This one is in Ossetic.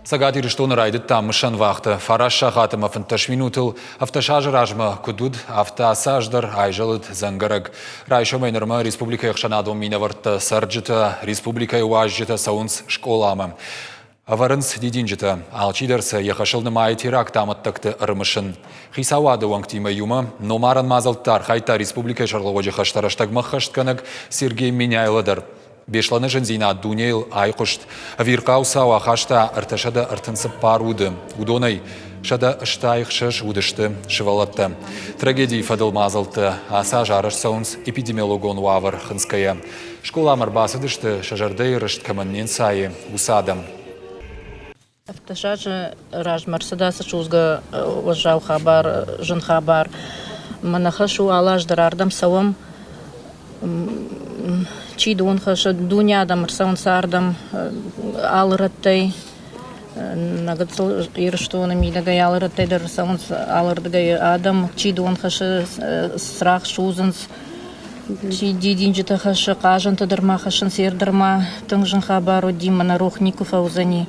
Цӕгат Ирыстоны райдыдта мысӕн вахтӕ. Фараст сахат ӕмӕ 15 минутыл 17 азы размӕ куыд уыд, афтӕ ацы аз дӕр айзӕлыд дзӕнгӕрӕг. Райсомӕй нырмӕ республикӕйы ӕхсӕнадон минӕвӕрттӕ, цӕрджытӕ, республикӕйы уазджытӕ цӕуынц скъоламӕ. Ӕвӕрынц дидинджытӕ. Алчидӕр сӕ йӕ хӕсыл нымайы теракты амӕттӕгты ӕрымысын. Хицауады уӕнгтимӕ иумӕ номарӕн мадзӕлтты архайдта республикӕйы сӕргълӕууӕджы хӕстӕ рӕстӕгмӕ ӕххӕстгӕнӕг Сергей Меняйло дӕр. Беслӕны зындзинад дунейыл айхъуыст. Ӕвирхъау цау ахаста 334 уды. Уыдонӕй 186 уыдысты сывӕллӕттӕ. Трагедийы фӕдыл мадзӕлттӕ ацы аз арӕзт цӕуынц эпидемиологон уавӕр хынцгӕйӕ. Скъоламӕ ӕрбацыдысты, сӕ зӕрдӕйы рыст кӕмӕн не нцайы, уыцы адӕм. Ӕвддӕс азы размӕ ӕрцыд ацы судзгӕ уӕззау хабар, зын хабар. Мӕ нӕ хӕс у алы аз дӕр ардӕм цӕуӕм. Чи дон хӕссы, дуне адӕм ӕрцӕуынц ардӕм алы рӕттӕй. Нӕ гыццыл Ирыстоны мидӕгӕй алы рӕттӕй дӕр ӕрцӕуынц алырдыгӕй адӕм. Чи дон хӕссы, цырагъ судзынц. Чи дидинджытӕ хӕссы, хъазӕнтӕ дӕр ма хӕссынц, ер дӕр ма тынг зын хабар уыди, мӕнӕ рох никуы фӕуыдзӕни.